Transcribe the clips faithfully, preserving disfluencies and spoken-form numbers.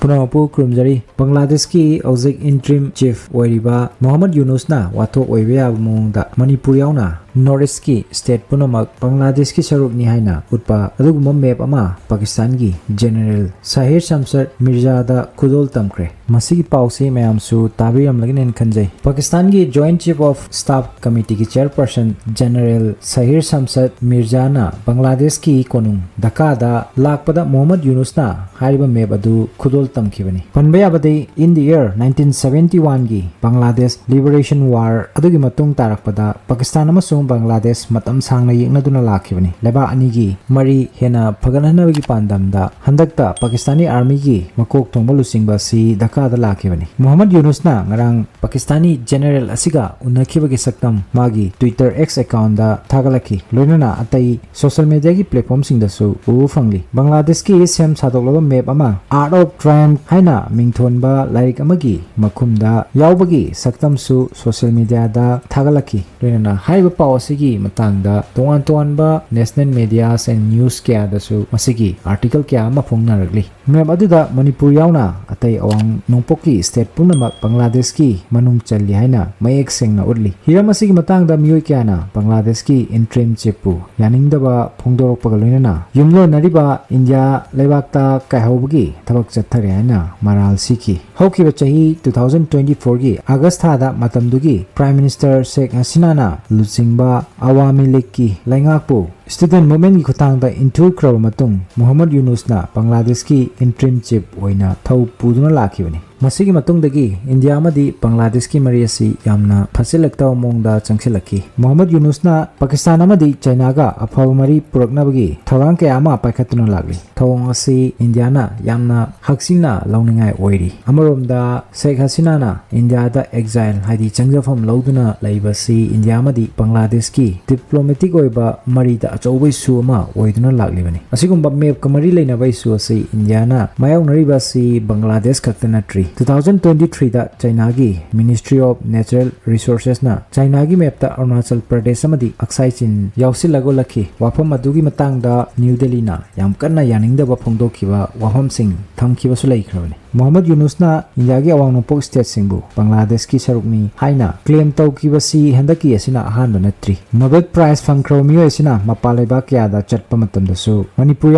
ꯄꯨꯝꯅꯃꯛꯄꯨ ꯈꯨꯔꯨꯝꯖꯔꯤ꯫ ꯕꯪꯒ꯭ꯂꯥꯗꯦꯁꯀꯤ ꯍꯧꯖꯤꯛ interim chief ꯑꯣꯏꯔꯤꯕ ꯃꯣꯍꯝꯃꯗ ꯌꯨꯅꯨꯁꯅ ꯋꯥꯊꯣꯛ ꯑꯣꯏꯕ ꯌꯥꯕ ꯃꯑꯣꯡꯗ ꯃꯅꯤꯄꯨꯔ ꯌꯥꯎꯅ North Eastꯀꯤ state ꯄꯨꯝꯅꯃꯛ ꯕꯪꯒ꯭ꯂꯥꯗꯦꯁꯀꯤ ꯁꯔꯨꯛꯅꯤ ꯍꯥꯏꯅ ꯎꯠꯄ ꯑꯗꯨꯒꯨꯝꯕ map ꯑꯃ ꯄꯥꯀꯤꯁꯇꯥꯟꯒꯤ General ꯁꯍꯤꯔ ꯁꯝꯁꯔ ꯃꯤꯔꯖꯥꯗ ꯈꯨꯗꯣꯜ ꯇꯝꯈ꯭ꯔꯦ꯫ ꯃꯁꯤꯒꯤ ꯄꯥꯎꯁꯤ ꯃꯌꯥꯝꯁꯨ ꯇꯥꯕꯤꯔꯝꯂꯒꯅꯤ ꯍꯥꯏꯅ ꯈꯟꯖꯩ꯫ ꯄꯥꯀꯤꯁꯇꯥꯟꯒꯤ Joint Chief of Staff Committeeꯒꯤ chairperson General ꯁꯍꯤꯔ ꯁꯝꯁꯔ ꯃꯤꯔꯖꯥꯅ ꯕꯪꯒ꯭ꯂꯥꯗꯦꯁꯀꯤ ꯀꯣꯅꯨꯡ ꯙꯥꯀꯥꯗ ꯂꯥꯛꯄꯗ ꯃꯣꯍꯝꯃꯗ ꯌꯨꯅꯨꯁꯅ ꯍꯥꯏꯔꯤꯕ map ꯑꯗꯨ ꯈꯨꯗꯣꯜ ꯇꯝꯈꯤꯕꯅꯤ꯫ ꯄꯟꯕ ꯌꯥꯕꯗꯤ, in the year nineteen seventy oneꯒꯤ Bangladesh Liberation War ꯑꯗꯨꯒꯤ ꯃꯇꯨꯡ ꯇꯥꯔꯛꯄꯗ ꯄꯥꯀꯤꯁꯇꯥꯟ ꯑꯃꯁꯨꯡ ꯕꯪꯒ꯭ꯂꯥꯗꯦꯁ ꯃꯇꯝ ꯁꯥꯡꯅ ꯌꯦꯛꯅꯗꯨꯅ ꯂꯥꯛꯈꯤꯕꯅꯤ꯫ ꯂꯩꯕꯥꯛ ꯑꯅꯤꯒꯤ ꯃꯔꯤ ꯍꯦꯟꯅ ꯐꯒꯠꯍꯟꯅꯕꯒꯤ ꯄꯥꯟꯗꯝꯗ ꯍꯟꯗꯛꯇ ꯄꯥꯀꯤꯁꯇꯥꯅꯤ armyꯒꯤ ꯃꯀꯣꯛ ꯊꯣꯡꯕ ꯂꯨꯆꯤꯡꯕ ꯑꯁꯤ ꯙꯥꯀꯥꯗ ꯂꯥꯛꯈꯤꯕꯅꯤ꯫ ꯃꯣꯍꯝꯃꯗ ꯌꯨꯅꯨꯁꯅ ꯉꯔꯥꯡ ꯄꯥꯀꯤꯁꯇꯥꯅꯤ general ꯑꯁꯤꯒ ꯎꯅꯈꯤꯕꯒꯤ ꯁꯛꯇꯝ ꯃꯥꯒꯤ Twitter X accountꯗ ꯊꯥꯒꯠꯂꯛꯈꯤ꯫ ꯂꯣꯏꯅꯅ ꯑꯇꯩ social mediaꯒꯤ platformꯁꯤꯡꯗꯁꯨ ꯎꯕ ꯐꯪꯂꯤ꯫ ꯕꯪꯒ꯭ꯂꯥꯗꯦꯁꯀꯤ ꯁꯦꯝ ꯁꯥꯗꯣꯛꯂꯕ map ꯑꯃ Art of Triumph ꯍꯥꯏꯅ ꯃꯤꯡꯊꯣꯟꯕ ꯂꯥꯏꯔꯤꯛ ꯑꯃꯒꯤ ꯃꯈꯨꯝꯗ ꯌꯥꯎꯕꯒꯤ ꯁꯛꯇꯝꯁꯨ social mediaꯗ ꯊꯥꯒꯠꯂꯛꯈꯤ꯫ ꯂꯣꯏꯅꯅ ꯍꯥꯏꯔꯤꯕ ꯄꯥꯎ ꯑꯁꯤꯒꯤ ꯃꯇꯥꯡꯗ ꯇꯣꯉꯥꯟ ꯇꯣꯉꯥꯟꯕ national medias and news ꯀꯌꯥꯗꯁꯨ ꯃꯁꯤꯒꯤ article ꯀꯌꯥ ꯑꯃ ꯐꯣꯡꯅꯔꯛꯂꯤ꯫ Map ꯑꯗꯨꯗ ꯃꯅꯤꯄꯨꯔ ꯌꯥꯎꯅ ꯑꯇꯩ ꯑꯋꯥꯡ ꯅꯣꯡꯄꯣꯛꯀꯤ state ꯄꯨꯝꯅꯃꯛ ꯕꯪꯒ꯭ꯂꯥꯗꯦꯁꯀꯤ ꯃꯅꯨꯡ ꯆꯜꯂꯤ ꯍꯥꯏꯅ ꯃꯌꯦꯛ ꯁꯦꯡꯅ ꯎꯠꯂꯤ꯫ ꯍꯤꯔꯝ ꯑꯁꯤꯒꯤ ꯃꯇꯥꯡꯗ ꯃꯤꯑꯣꯏ ꯀꯌꯥꯅ ꯕꯪꯒ꯭ꯂꯥꯗꯦꯁꯀꯤ interim chiefꯄꯨ ꯌꯥꯅꯤꯡꯗꯕ ꯐꯣꯡꯗꯣꯔꯛꯄꯒ ꯂꯣꯏꯅꯅ ꯌꯨꯝꯂꯣꯟꯅꯔꯤꯕ ꯏꯟꯗꯤꯌꯥ ꯂꯩꯕꯥꯛꯇ ꯀꯥꯏꯍꯧꯕꯒꯤ ꯊꯕꯛ ꯆꯠꯊꯔꯦ ꯍꯥꯏꯅ ꯃꯔꯥꯜ ꯁꯤꯈꯤ꯫ ꯍꯧꯈꯤꯕ ꯆꯍꯤ two thousand twenty fourꯒꯤ August ꯊꯥꯗ ꯃꯇꯝꯗꯨꯒꯤ Prime Minister ꯁꯦꯈ ꯍꯁꯤꯅꯥꯅ ꯂꯨꯆꯤꯡꯕ ꯑꯋꯥꯃꯤ ꯂꯤꯒꯀꯤ ꯂꯩꯉꯥꯛꯄꯨ student movementꯀꯤ ꯈꯨꯠꯊꯥꯡꯗ ꯏꯟꯊꯨꯈ꯭ꯔꯕ ꯃꯇꯨꯡ ꯃꯨꯍꯝꯃꯗ ꯌꯨꯅꯨꯁꯅ ꯕꯪꯒ꯭ꯂꯥꯗꯦꯁꯀꯤ interim chief ꯑꯣꯏꯅ ꯊꯧ ꯄꯨꯗꯨꯅ ꯂꯥꯛꯈꯤꯕꯅꯤ꯫ ꯃꯁꯤꯒꯤ ꯃꯇꯨꯡꯗꯒꯤ ꯏꯟꯗꯤꯌꯥ ꯑꯃꯗꯤ ꯕꯪꯒ꯭ꯂꯥꯗꯦꯁꯀꯤ ꯃꯔꯤ ꯑꯁꯤ ꯌꯥꯝꯅ ꯐꯠꯁꯤꯜꯂꯛꯇꯕ ꯃꯑꯣꯡꯗ ꯆꯪꯁꯤꯜꯂꯛꯈꯤ꯫ ꯃꯨꯍꯝꯃꯗ ꯌꯨꯅꯨꯁꯅ ꯄꯥꯀꯤꯁꯇꯥꯟ ꯑꯃꯗꯤ ꯆꯥꯏꯅꯥꯒ ꯑꯐꯕ ꯃꯔꯤ ꯄꯨꯔꯛꯅꯕꯒꯤ ꯊꯧꯔꯥꯡ ꯀꯌꯥ ꯑꯃ ꯄꯥꯏꯈꯠꯇꯨꯅ ꯂꯥꯛꯂꯤ꯫ ꯊꯧꯑꯣꯡ ꯑꯁꯤ ꯏꯟꯗꯤꯌꯥꯅ ꯌꯥꯝꯅ ꯍꯛꯆꯤꯟꯅ ꯂꯧꯅꯤꯡꯉꯥꯏ ꯑꯣꯏꯔꯤ꯫ ꯑꯃꯔꯣꯝꯗ ꯁꯦꯈ ꯍꯁꯤꯅꯥꯅ ꯏꯟꯗꯤꯌꯥꯗ exile ꯍꯥꯏꯗꯤ ꯆꯪꯖꯐꯝ ꯂꯧꯗꯨꯅ ꯂꯩꯕꯁꯤ ꯏꯟꯗꯤꯌꯥ ꯑꯃꯗꯤ ꯕꯪꯒ꯭ꯂꯥꯗꯦꯁꯀꯤ diplomatic ꯑꯣꯏꯕ ꯃꯔꯤꯗ ꯑꯆꯧꯕ issue ꯑꯃ ꯑꯣꯏꯗꯨꯅ ꯂꯥꯛꯂꯤꯕꯅꯤ꯫ ꯑꯁꯤꯒꯨꯝꯕ mapꯀ ꯃꯔꯤ ꯂꯩꯅꯕ issue ꯑꯁꯤ ꯏꯟꯗꯤꯌꯥꯅ ꯃꯥꯌꯣꯛꯅꯔꯤꯕ ꯑꯁꯤ ꯕꯪꯒ꯭ꯂꯥꯗꯦꯁ ꯈꯛꯇ ꯅꯠꯇ꯭ꯔꯤ꯫ ꯇꯨ ꯊꯥꯎꯖꯟ ꯇ꯭ꯋꯦꯟꯇꯤ ꯊ꯭ꯔꯤꯗ ꯆꯥꯏꯅꯥꯒꯤ Ministry of Natural Resourcesꯅ ꯆꯥꯏꯅꯥꯒꯤ ꯃꯦꯞꯇ ꯑꯔꯨꯅꯥꯆꯜ ꯄ꯭ꯔꯗꯦꯁ ꯑꯃꯗꯤ ꯑꯛꯁꯥꯏ ꯆꯤꯟ ꯌꯥꯎꯁꯤꯜꯂꯒ ꯎꯠꯂꯛꯈꯤ꯫ ꯋꯥꯐꯝ ꯑꯗꯨꯒꯤ ꯃꯇꯥꯡꯗ ꯅ꯭ꯌꯨ ꯗꯦꯜꯂꯤꯅ ꯌꯥꯝ ꯀꯟꯅ ꯌꯥꯅꯤꯡꯗꯕ ꯐꯣꯡꯗꯣꯛꯈꯤꯕ ꯋꯥꯐꯝꯁꯤꯡ ꯊꯝꯈꯤꯕꯁꯨ ꯂꯩꯈ꯭ꯔꯕꯅꯤ꯫ ꯃꯣꯍꯝꯃꯗ ꯌꯨꯅꯨꯁꯅ ꯏꯟꯗꯤꯌꯥꯒꯤ ꯑꯋꯥꯡ ꯅꯣꯡꯄꯣꯛ ꯁ꯭ꯇꯦꯠꯁꯤꯡꯕꯨ ꯕꯪꯒ꯭ꯂꯥꯗꯦꯁꯀꯤ ꯁꯔꯨꯛꯅꯤ ꯍꯥꯏꯅ ꯀ꯭ꯂꯦꯝ ꯇꯧꯈꯤꯕꯁꯤ ꯍꯟꯗꯛꯀꯤ ꯑꯁꯤꯅ ꯑꯍꯥꯟꯕ ꯅꯠꯇ꯭ꯔꯤ꯫ ꯅꯣꯕꯦꯜ ꯄ꯭ꯔꯥꯏꯖ ꯐꯪꯈ꯭ꯔꯕ ꯃꯤꯑꯣꯏ ꯑꯁꯤꯅ ꯃꯄꯥꯟ ꯂꯩꯕꯥꯛ ꯀꯌꯥꯗ ꯆꯠꯄ ꯃꯇꯝꯗꯁꯨ ꯃꯅꯤꯄꯨꯔ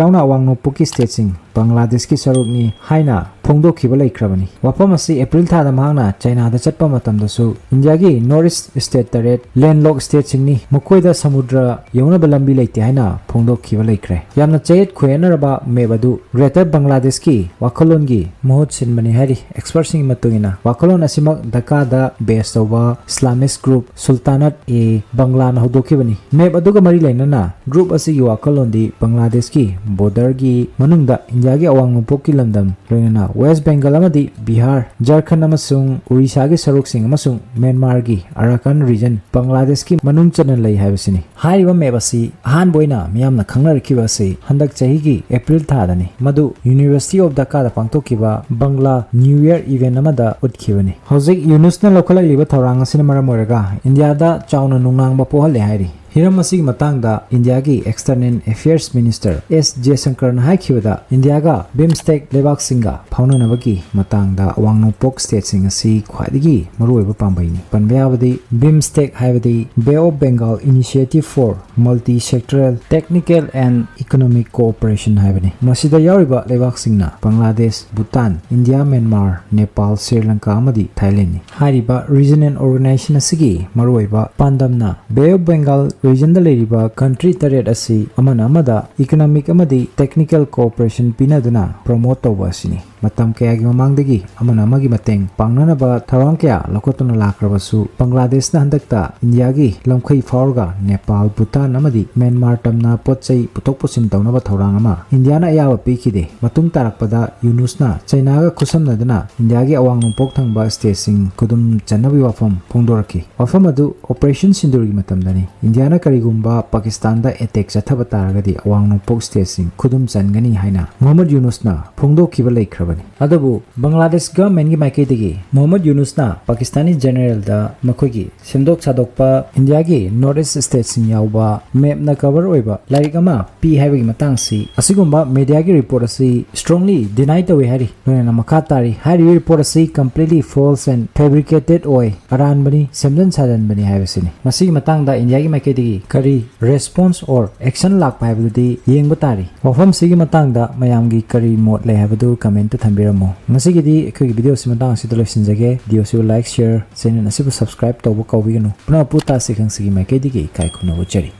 ꯌꯥꯎꯅ ꯑꯋꯥꯡ ꯅꯣꯡꯄꯣꯛꯀꯤ ꯁ꯭ꯇꯦꯠꯁꯤꯡ ꯕꯪꯒ꯭ꯂꯥꯗꯦꯁꯀꯤ ꯁꯔꯨꯛꯅꯤ ꯍꯥꯏꯅ ꯐꯣꯡꯗꯣꯛꯈꯤꯕ ꯂꯩꯈ꯭ꯔꯕꯅꯤ꯫ ꯋꯥꯐꯝ ꯑꯁꯤ ꯑꯦꯄ꯭ꯔꯤꯜ ꯊꯥꯗ ꯃꯍꯥꯛꯅ ꯆꯥꯏꯅꯥꯗ ꯆꯠꯄ ꯃꯇꯝꯗꯁꯨ ꯏꯟꯗꯤꯌꯥꯒꯤ ꯅꯣꯔꯠ ꯏꯁ ꯁ꯭ꯇꯦꯠ ꯇꯔꯦꯠ ꯂꯦꯟꯂꯣꯛ ꯁ꯭ꯇꯦꯠꯁꯤꯡꯅꯤ, ꯃꯈꯣꯏꯗ ꯁꯃꯨꯗ꯭ꯔ ꯌꯧꯅꯕ ꯂꯝꯕꯤ ꯂꯩꯇꯦ ꯍꯥꯏꯅ ꯐꯣꯡꯗꯣꯛꯈꯤꯕ ꯂꯩꯈ꯭ꯔꯦ꯫ ꯌꯥꯝꯅ ꯆꯌꯦꯠ ꯈꯣꯏꯌꯦꯠꯅꯔꯕ ꯃꯦꯞ ꯑꯗꯨ ꯒ꯭ꯔꯦꯇꯔ ꯕꯪꯒ꯭ꯂꯥꯗꯦꯁꯀꯤ ꯋꯥꯈꯜꯂꯣꯟꯒꯤ ꯃꯍꯨꯠ ꯁꯤꯟꯕꯅꯤ ꯍꯥꯏꯔꯤ꯫ ꯑꯦꯛꯁꯄꯔꯠꯁꯤꯡꯒꯤ ꯃꯇꯨꯡ ꯏꯟꯅ ꯋꯥꯈꯜꯂꯣꯟ ꯑꯁꯤꯃꯛ ꯙꯀꯥꯗ ꯕꯦꯁ ꯇꯧꯕ ꯏꯁꯂꯥꯃꯤꯁ ꯒ꯭ꯔꯨꯞ ꯁꯨꯜꯇꯥꯅꯠ ꯑꯦ ꯕꯪꯒ꯭ꯂꯥꯅ ꯍꯧꯗꯣꯛꯈꯤꯕꯅꯤ꯫ ꯃꯦꯞ ꯑꯗꯨꯒ ꯃꯔꯤ ꯂꯩꯅꯅ ꯒ꯭ꯔꯨꯞ ꯑꯁꯤꯒꯤ ꯋꯥꯈꯜꯂꯣꯟꯗꯤ ꯕꯪꯒ꯭ꯂꯥꯗꯦꯁꯀꯤ ꯕꯣꯔꯗꯔꯒꯤ ꯃꯅꯨꯡꯗ ꯏꯟꯗꯤꯌꯥꯒꯤ ꯑꯋꯥꯡ ꯅꯣꯡꯄꯣꯛꯀꯤ ꯂꯝꯗꯝ ꯂꯣꯏꯅꯅ ꯋꯦꯁ ꯕꯦꯡꯒꯜ ꯑꯃꯗꯤ ꯕꯤꯍꯥꯔ, ꯖꯔꯈꯟ ꯑꯃꯁꯨꯡ ꯎꯔꯤꯁꯥꯒꯤ ꯁꯔꯨꯛꯁꯤꯡ ꯑꯃꯁꯨꯡ ꯃ꯭ꯌꯥꯟꯃꯥꯔꯒꯤ ꯑꯔꯥꯀꯥꯟ ꯔꯤꯖꯟ ꯕꯪꯒ꯭ꯂꯥꯗꯦꯁꯀꯤ ꯃꯅꯨꯡ ꯆꯟꯅ ꯂꯩ ꯍꯥꯏꯕꯁꯤꯅꯤ꯫ ꯍꯥꯏꯔꯤꯕ ꯃꯦꯞ ꯑꯁꯤ ꯑꯍꯥꯟꯕ ꯑꯣꯏꯅ ꯃꯤꯌꯥꯝꯅ ꯈꯪꯅꯔꯛꯈꯤꯕ ꯑꯁꯤ ꯍꯟꯗꯛ ꯆꯍꯤꯒꯤ ꯑꯦꯄ꯭ꯔꯤꯜ ꯊꯥꯗꯅꯤ꯫ ꯃꯗꯨ University of Dhaka ꯗ ꯄꯥꯡꯊꯣꯛꯈꯤꯕ ꯕꯪꯒ꯭ꯂꯥ ꯅ꯭ꯌꯨ ꯏꯌꯔ ꯏꯚꯦꯟ ꯑꯃꯗ ꯎꯠꯈꯤꯕꯅꯤ꯫ ꯍꯧꯖꯤꯛ ꯌꯨꯅꯨꯁꯅ ꯂꯧꯈꯠꯂꯛꯂꯤꯕ ꯊꯧꯔꯥꯡ ꯑꯁꯤꯅ ꯃꯔꯝ ꯑꯣꯏꯔꯒ ꯏꯟꯗꯤꯌꯥꯗ ꯆꯥꯎꯅ ꯅꯨꯡꯅꯥꯡꯕ ꯄꯣꯛꯍꯜꯂꯦ ꯍꯥꯏꯔꯤ꯫ ꯍꯤꯔꯝ ꯑꯁꯤꯒꯤ ꯃꯇꯥꯡꯗ ꯏꯟꯗꯤꯌꯥꯒꯤ External Affairs Minister ꯑꯦꯁ ꯖꯌꯁꯪꯀꯔꯅ ꯍꯥꯏꯈꯤꯕꯗ, ꯏꯟꯗꯤꯌꯥꯒ ꯕꯤꯝꯁꯇꯦꯛ ꯂꯩꯕꯥꯛꯁꯤꯡꯒ ꯐꯥꯎꯅꯅꯕꯒꯤ ꯃꯇꯥꯡꯗ ꯑꯋꯥꯡ ꯅꯣꯡꯄꯣꯛ ꯁ꯭ꯇꯦꯠꯁꯤꯡ ꯑꯁꯤ ꯈ꯭ꯋꯥꯏꯗꯒꯤ ꯃꯔꯨꯑꯣꯏꯕ ꯄꯥꯝꯕꯩꯅꯤ꯫ ꯄꯟꯕ ꯌꯥꯕꯗꯤ ꯕꯤꯝꯁꯇꯦꯛ ꯍꯥꯏꯕꯗꯤ Bay of Bengal Initiative for Multi-Sectoral Technical and Economic Cooperation ꯍꯥꯏꯕꯅꯤ꯫ ꯃꯁꯤꯗ ꯌꯥꯎꯔꯤꯕ ꯂꯩꯕꯥꯛꯁꯤꯡꯅ ꯕꯪꯒ꯭ꯂꯥꯗꯦꯁ, ꯚꯨꯇꯥꯟ, ꯏꯟꯗꯤꯌꯥ, ꯃ꯭ꯌꯥꯟꯃꯥꯔ, ꯅꯦꯄꯥꯜ, ꯁ꯭ꯔꯤ ꯂꯪꯀꯥ ꯑꯃꯗꯤ ꯊꯥꯏꯂꯦꯟꯅꯤ꯫ ꯍꯥꯏꯔꯤꯕ Regional Organization ꯑꯁꯤꯒꯤ ꯃꯔꯨꯑꯣꯏꯕ ꯄꯥꯟꯗꯝꯅ Bay of Bengal regionꯗ ꯂꯩꯔꯤꯕ country ꯇꯔꯦꯠ ꯑꯁꯤ ꯑꯃꯅ ꯑꯃꯗ economic ꯑꯃꯗꯤ technical cooperation ꯄꯤꯅꯗꯨꯅ promote ꯇꯧꯕ ꯑꯁꯤꯅꯤ꯫ ꯃꯇꯝ ꯀꯌꯥꯒꯤ ꯃꯃꯥꯡꯗꯒꯤ ꯑꯃꯅ ꯑꯃꯒꯤ ꯃꯇꯦꯡ ꯄꯥꯡꯅꯅꯕ ꯊꯧꯔꯥꯡ ꯀꯌꯥ ꯂꯧꯈꯠꯇꯨꯅ ꯂꯥꯛꯈ꯭ꯔꯕꯁꯨ, ꯕꯪꯒ꯭ꯂꯥꯗꯦꯁꯅ ꯍꯟꯗꯛꯇ ꯏꯟꯗꯤꯌꯥꯒꯤ ꯂꯝꯈꯩ ꯐꯥꯎꯔꯒ ꯅꯦꯄꯥꯜ, ꯚꯨꯇꯥꯟ ꯑꯃꯗꯤ ꯃ꯭ꯌꯥꯟꯃꯥꯔ ꯇꯝꯅ ꯄꯣꯠ ꯆꯩ ꯄꯨꯊꯣꯛ ꯄꯨꯁꯤꯟ ꯇꯧꯅꯕ ꯊꯧꯔꯥꯡ ꯑꯃ ꯏꯟꯗꯤꯌꯥꯅ ꯑꯌꯥꯕ ꯄꯤꯈꯤꯗꯦ꯫ ꯃꯇꯨꯡ ꯇꯥꯔꯛꯄꯗ ꯌꯨꯅꯨꯁꯅ ꯆꯥꯏꯅꯥꯒ ꯈꯨꯠꯁꯝꯅꯗꯨꯅ ꯏꯟꯗꯤꯌꯥꯒꯤ ꯑꯋꯥꯡ ꯅꯣꯡꯄꯣꯛ ꯊꯪꯕ ꯁ꯭ꯇꯦꯠꯁꯤꯡ ꯈꯨꯗꯨꯝ ꯆꯟꯅꯕꯒꯤ ꯋꯥꯐꯝ ꯐꯣꯡꯗꯣꯔꯛꯈꯤ꯫ ꯋꯥꯐꯝ ꯑꯗꯨ Operation Sindoorꯒꯤ ꯃꯇꯝꯗꯅꯤ꯫ ꯏꯟꯗꯤꯌꯥꯅ ꯀꯔꯤꯒꯨꯝꯕ ꯄꯥꯀꯤꯁꯇꯥꯟꯗ ꯑꯦꯇꯦꯛ ꯆꯠꯊꯕ ꯇꯥꯔꯒꯗꯤ ꯑꯋꯥꯡ ꯅꯣꯡꯄꯣꯛ ꯁ꯭ꯇꯦꯠꯁꯤꯡ ꯈꯨꯗꯨꯝ ꯆꯟꯒꯅꯤ ꯍꯥꯏꯅ ꯃꯨꯍꯝꯃꯗ ꯌꯨꯅꯨꯁꯅ ꯐꯣꯡꯗꯣꯛꯈꯤꯕ ꯂꯩꯈ꯭ꯔꯕꯅꯤ꯫ ꯑꯗꯨꯕꯨ ꯕꯪꯒ꯭ꯂꯥꯗꯦꯁ ꯒꯚꯔꯟꯃꯦꯟꯠꯀꯤ ꯃꯥꯏꯀꯩꯗꯒꯤ ꯃꯨꯍꯝꯃꯗ ꯌꯨꯅꯨꯁꯅ ꯄꯥꯀꯤꯁꯇꯥꯅꯤ ꯖꯦꯅꯔꯦꯜꯗ ꯃꯈꯣꯏꯒꯤ ꯁꯦꯝꯗꯣꯛ ꯁꯥꯗꯣꯛꯄ ꯏꯟꯗꯤꯌꯥꯒꯤ ꯅꯣꯔꯠ ꯏꯁ ꯁ꯭ꯇꯦꯠꯁꯤꯡ ꯌꯥꯎꯕ ꯃꯦꯞꯅ ꯀꯚꯔ ꯑꯣꯏꯕ ꯂꯥꯏꯔꯤꯛ ꯑꯃ ꯄꯤ ꯍꯥꯏꯕꯒꯤ ꯃꯇꯥꯡꯁꯤ ꯑꯁꯤꯒꯨꯝꯕ ꯃꯦꯗꯤꯌꯥꯒꯤ ꯔꯤꯄꯣꯔꯠ ꯑꯁꯤ strongly deny ꯇꯧꯏ ꯍꯥꯏꯔꯤ꯫ ꯂꯣꯏꯅꯅ ꯃꯈꯥ ꯇꯥꯔꯤ, ꯍꯥꯏꯔꯤꯕ ꯔꯤꯄꯣꯔꯠ ꯑꯁꯤ completely false and fabricated ꯑꯣꯏ, ꯑꯔꯥꯟꯕꯅꯤ, ꯁꯦꯝꯖꯤꯟ ꯁꯥꯖꯤꯟꯕꯅꯤ ꯍꯥꯏꯕꯁꯤꯅꯤ꯫ ꯃꯁꯤꯒꯤ ꯃꯇꯥꯡꯗ ꯏꯟꯗꯤꯌꯥꯒꯤ ꯃꯥꯏꯀꯩꯗꯒꯤ ꯀꯔꯤ response or action ꯂꯥꯛꯄ ꯍꯥꯏꯕꯗꯨꯗꯤ ꯌꯦꯡꯕ ꯇꯥꯔꯤ꯫ ꯋꯥꯐꯝꯁꯤꯒꯤ ꯃꯇꯥꯡꯗ ꯃꯌꯥꯝꯒꯤ ꯀꯔꯤ ꯃꯣꯠ ꯂꯩ ꯍꯥꯏꯕꯗꯨ comment ꯊꯝꯕꯤꯔꯝꯃꯨ꯫ ꯉꯁꯤꯒꯤꯗꯤ ꯑꯩꯈꯣꯏꯒꯤ video ꯁꯤ ꯃꯇꯥꯡ ꯑꯁꯤꯗ ꯂꯣꯏꯁꯤꯟꯖꯒꯦ꯫ Video ꯁꯤꯕꯨ like, share, channel ꯑꯁꯤꯕꯨ subscribe ꯇꯧꯕ ꯀꯥꯎꯕꯤꯒꯅꯨ꯫ ꯄꯨꯝꯅꯃꯛꯄꯨ ꯇꯥꯁꯤ ꯈꯪꯁꯤꯒꯤ ꯃꯥꯏꯀꯩꯗꯒꯤ ꯏꯀꯥꯏ ꯈꯨꯝꯅꯕ ꯎꯠꯆꯔꯤ꯫